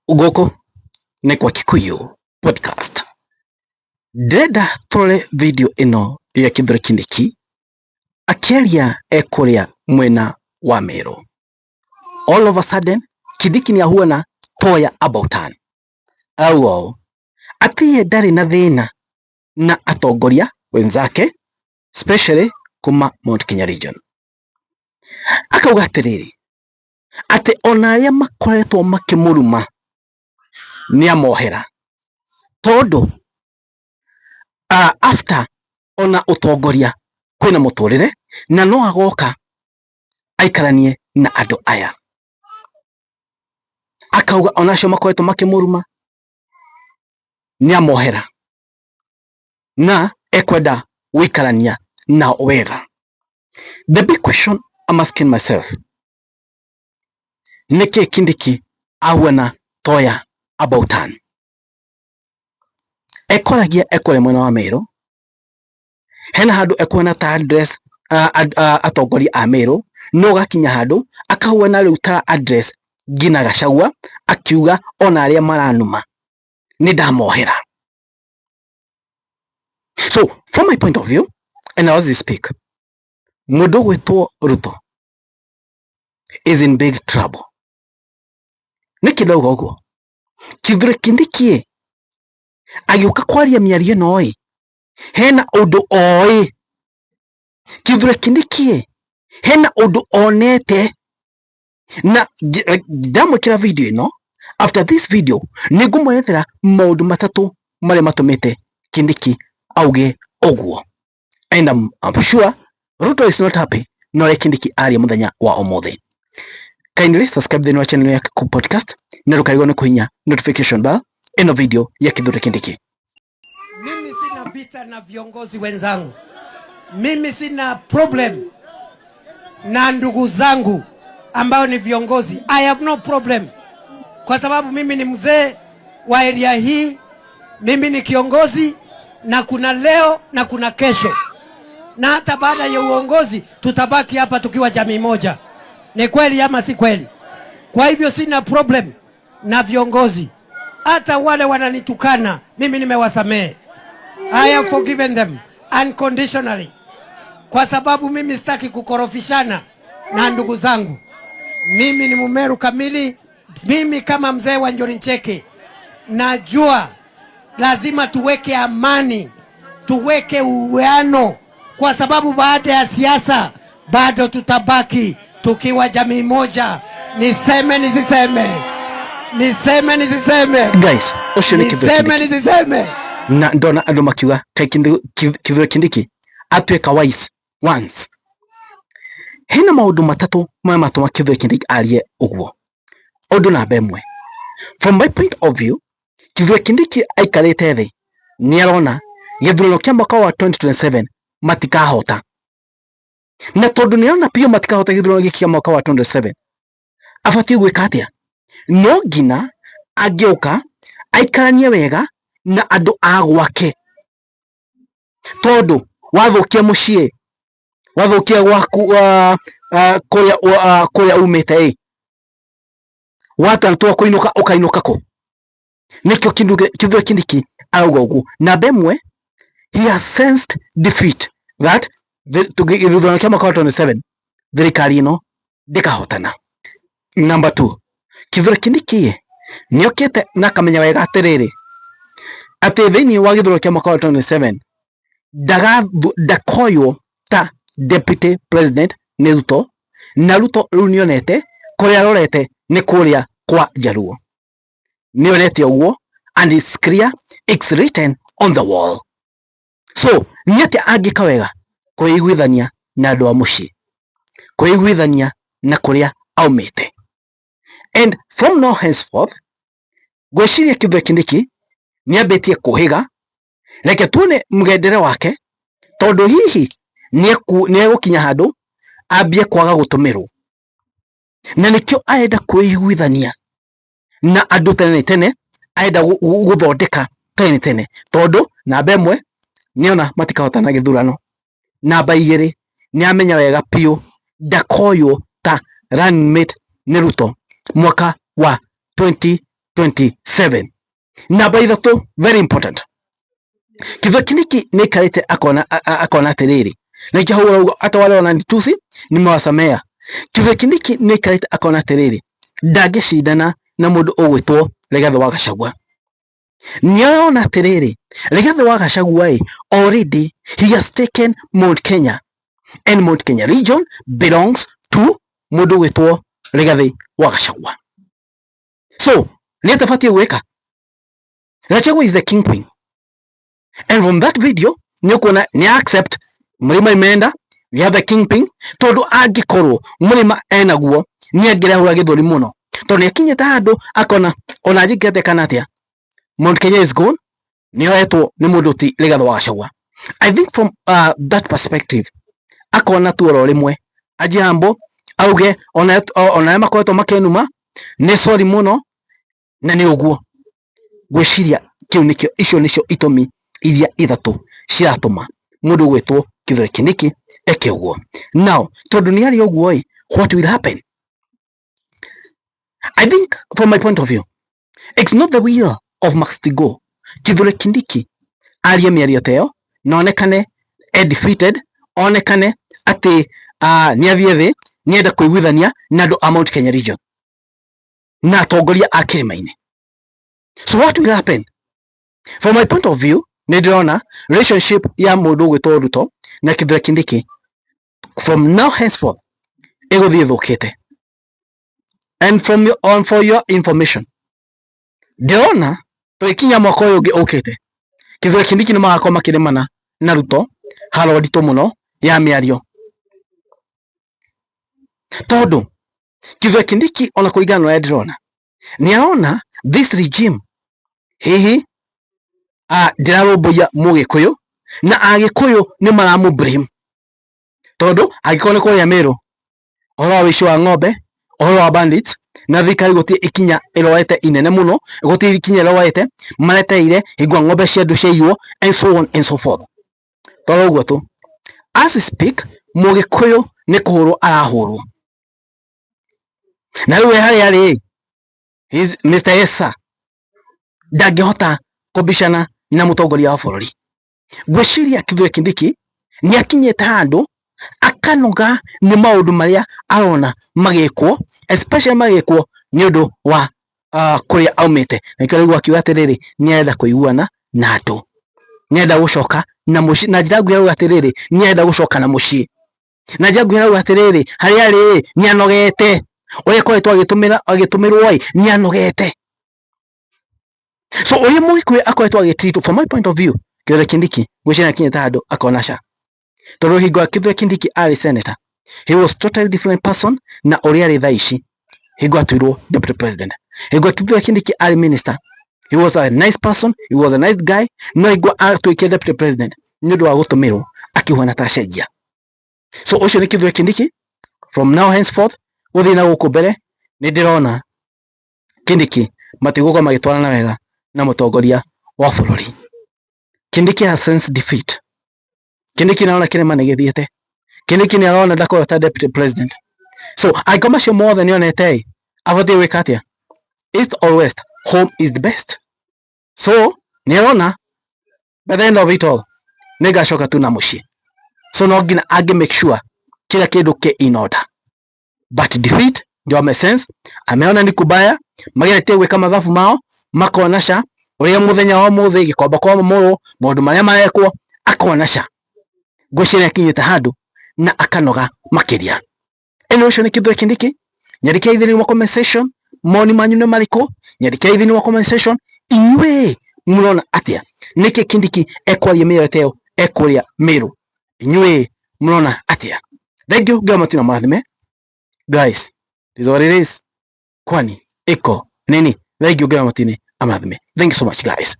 Gũkũ nĩ kwa Kikuyu Podcast. Ndĩrenda tũrore video ĩno ya Kithure Kindiki akĩaria e kũrĩa mwena wa Meru. All of a sudden Kindiki nĩ ahuana toya about turn. Arauga ũũ atĩ ye ndarĩ na thĩna na atongoria wenzake especially kuma Mount Kenya region. Akauga atĩrĩrĩ atĩ ona arĩa makoretwo makĩmũruma nĩamohera tondũ after ona ũtongoria kwĩna mũtũrĩre na no agoka aikaranie na andũ aya. Akauga ona acio makoretwo makĩmũruma nĩamohera na ekwenda gũikarania nao wega. The big question I'm asking myself, nĩkĩ Kindiki ahuana toya about turn? Ekoragia ekũrĩa mwena wa Meru, hena handũ ekuona ta address atongoria a Meru, no gakinya handũ akahuana rĩu ta address nginya Gachagua akiuga ona arĩa maranuma nĩ ndamohera. So from my point of view and as we speak, mũndũ ũgwĩtwo Ruto is in big trouble. Nĩkĩ ndauga ũguo? Kithure Kindiki agĩũka kwaria mĩario ĩno ĩ, hena ũndũ oĩ. Kithure Kindiki hena ũndũ onete na ndamwĩkĩra video ĩno, after this video nĩ ngũmwerethera maũndũ matatũ marĩa matũmĩte Kindiki auge ũguo, and I'm sure Ruto is not happy na ũrĩa Kindiki aria mũthenya wa ũmũthĩ. Kindly subscribe thĩinĩ wa channel ya Kikuyu Podcast na ndũkarigwo nĩ kũhinya notification bell ĩno video ya Kithure Kindiki. Mimi sina vita na viongozi wenzangu, mimi sina problem na ndugu zangu ambao ni viongozi. I have no problem, kwa sababu mimi ni mzee wa area hii, mimi ni kiongozi, na kuna leo na kuna kesho, na hata baada ya uongozi tutabaki hapa tukiwa jamii moja. Ni kweli ama si kweli? Kwa hivyo sina problem na viongozi, hata wale wananitukana mimi nimewasamehe. I have forgiven them unconditionally, kwa sababu mimi sitaki kukorofishana na ndugu zangu. Mimi ni Mumeru kamili. Mimi kama mzee wa Njuri Ncheke najua lazima tuweke amani, tuweke uwiano, kwa sababu baada ya siasa bado tutabaki tukiwa jamii moja. Niseme nisiseme? Niseme nisiseme? Guys, ũcio nĩ Kithure Niseme Kindiki nisiseme? Na ndona andũ makiuga kaĩ Kithure Kindiki atuĩka wise once. Hena maũndũ matatũ marĩa matũma Kithure Kindiki arie ũguo. Ũndũ namba ĩmwe, from my point of view, Kithure Kindiki aikarĩte thĩ nĩ arona gĩthurano kĩa mwaka wa 2027 matikahota, na tondũ nĩ arona biũ matikahota gĩthurano gĩkĩ kĩa mwaka wa 2027, abatiĩ gwĩka atĩa? No nginya angĩũka aikaranie wega na andũ a gwake, tondũ wathũkia mũciĩ, wathũkia gwaku, kũrĩa umĩte ĩ, watua kũinũka ũkainũka kũ? Nĩkĩo Kithure Kindiki arauga ũguo. Namba ĩmwe, he has sensed defeat that gĩthurano kĩa mwaka wa 27 thirikari ĩno ndĩkahotana. Number 2, Kithure Kindiki nĩokĩte na akamenya wega atĩrĩrĩ atĩ thĩinĩ wa gĩthurano kĩa mwaka wa 27 ndakoywo ta deputy president nĩ Ruto, na Ruto rĩu nĩonete kũrĩa arorete nĩ kũrĩa kwa Jaluo, nĩonete ũguo and it's clear, it's written on the wall. So nĩ atĩa angĩka wega? Kwĩiguithania na andũ a mũciĩ, kwĩiguithania na kũrĩa aumĩte, and from now henceforth ngwĩciria Kithure Kindiki nĩambĩtie kũhĩga. Reke tuone mũgendere wake, tondũ hihi nĩegũkinya handũ ambie kwaga gũtũmĩrwo, na nĩkĩo arenda kwĩiguithania na andũ tene tene, arenda gũthondeka tene tene, tondũ namba ĩmwe nĩona matikahotana gĩthurano, namba igĩrĩ nĩamenya wega biũ ndakoywo ta running mate nĩ Ruto mwaka wa 2027. Namba 3, very important, Kithure Kindiki nĩ aikarĩte akona atĩrĩrĩ, na ikĩo hau ũrauga hata wale wananitusi nimewasamea. Kithure Kindiki nĩ aikarĩte akona atĩrĩrĩ, ndangĩcindana na mũndũ ũgwĩtwo Rigathĩ wa Gachagua. Nĩarona atĩrĩrĩ, Rigathĩ wa Gachagua ĩ already he has taken Mount Kenya, and Mount Kenya region belongs to mũndũ ũgwĩtwo Rigathĩ wa Gachagua. So nĩ atabatiĩ gwĩka. Gachagua is the kingpin, and from that video nĩ ũkuona nĩ accept Mlima imeenda, we have the kingpin, tondu angĩkorwo Mlima enaguo nĩ angĩrehũra gĩthũri mũno, tondu nĩ akinyĩte handũ akona ona njĩke kana atĩa, Mount Kenya is gone, nĩ oetwo nĩ mũndũ ti Rigathĩ wa Gachagua. I think from that perspective akona tu oro rĩmwe ajiambo auge ona arĩa makoretwo makĩnuma nĩ sorry mũno, na nĩ ũguo ngwĩciria kĩu nĩkĩo, icio nĩcio itũmi iria ithatũ ciratũma mũndũ ũgwĩtwo Kithure Kindiki eke ũguo. Now tondu nĩ arĩ ũguo ĩ, what will happen? I think from my point of view it's not the will of must go Kithure Kindiki arie mĩario ta ĩyo na onekane e defeated, onekane atĩ nĩ athiĩ thĩ, nĩ enda kũiguithania na andũ a Mount Kenya region na atongoria a kĩrĩma-inĩ. So what will happen? From my point of view, nĩ ndĩrona relationship ya mũndũ ũgwĩtwo Ruto na Kithure Kindiki from now henceforth ĩgũthiĩ ĩthũkĩte. And from your, on for your information, ndĩrona tũgĩkinya mwaka ũyũ ũngĩ ũkĩte, Kithure Kindiki nĩ magakorwo makĩrĩmana na Ruto haro nditũ mũno ya mĩario, tondu Kithure Kindiki ona kũringana na ũrĩa ndĩrona, nĩ arona this regime hihi ndĩrarũmbũiya mũgĩkũyũ, na agĩkũyũ nĩ maramũ blame, tondu angĩkorwo nĩ kũrĩa Meru ũhoro wa ũici wa ng'ombe, ũhoro wa bandits, na thirikari gũtirĩ ikinya ĩroete inene mũno, gũtirĩ ikinya ĩroete, maretereire hingo ng'ombe cia andũ ciaiywo and so on and so forth. Toro ũguo tu, as we speak, mũgĩkũyũ nĩ kũhũrwo arahũrwo, na rĩu we harĩa arĩ, Mr. Yes sir, ndangĩhota kũbicana na mũtongoria wa bũrũri. Ngwĩciria Kithure Kindiki nĩ akinyĩte handũ akanoga nĩ maũndũ marĩa arona magĩkwo, especially magĩkwo nĩ ũndũ wa kũrĩa aumĩte, na nĩkĩo rĩu akiuga atĩrĩrĩ, nĩ arenda kũiguana na andũ, nĩ arenda gũcoka na mũciĩ, na njĩra nguhĩ arauga atĩrĩrĩ, nĩ arenda gũcoka na mũciĩ, na njĩra nguhĩ arauga atĩrĩrĩ, harĩa arĩ nĩ anogete, ũrĩa akoretwo agĩtũmĩrwo ĩ, nĩ anogete. So ũrĩa mũgĩkũyũ akoretwo agĩtreatwo, from my point of view, Kithure Kindiki ngwĩciria nĩ akinyĩte handũ akona ca, tondũ hingo ya Kithure Kindiki arĩ senator, he was totally different person na ũrĩa arĩ thaa ici hingo atuirwo deputy president. Hingo Kithure Kindiki arĩ minister, he was a nice person, he was a nice guy, no hingo atuĩkire deputy president nĩ ũndũ wa gũtũmĩrwo akĩhuana ta acenjia. So ũcio nĩ Kithure Kindiki. From now henceforth gũthiĩ na gũkũ mbere, nĩ ndĩrona Kindiki matigũkorwo magĩtwarana wega na mũtongoria wa bũrũri. Kindiki has sensed defeat. Kindiki nĩarona kĩrĩma nĩ gĩthiĩte. Kindiki nĩarona ndakorwo ta deputy president. So angĩkorwo macio mothe nĩonete ĩ, abatiĩ gwĩka atĩa? East or west, home is the best. So nĩarona by the end of it all nĩngacoka tu na mũciĩ. So no nginya angĩ make sure kila kĩndũ kĩ in order, but defeat ndio ame sense, ameona ni kubaya, mageretie gwĩka mathabu mao makona ca ũrĩa mũthenya wa ũmũthĩ gĩkomba kwa mũrũ maũndũ marĩa marekwo akona ca, ngwĩciria akinyĩte handũ na akanoga makĩria. Ĩno ũcio nĩ Kithure Kindiki. Nyandĩkĩrai thĩinĩ wa comment section mawoni manyu nĩ marĩkũ, nyandĩkĩrai thĩinĩ wa comment section inyuĩ mũrona atĩa, nĩkĩ Kindiki ekwaria mĩario ta ĩyo ekũrĩa Meru, inyuĩ mũrona atĩa? Thank you, Ngai matina marathime. Guys, this is what it is. Kwani iko nini? Thank you, Ngai matine amarathime. Thank you so much, guys.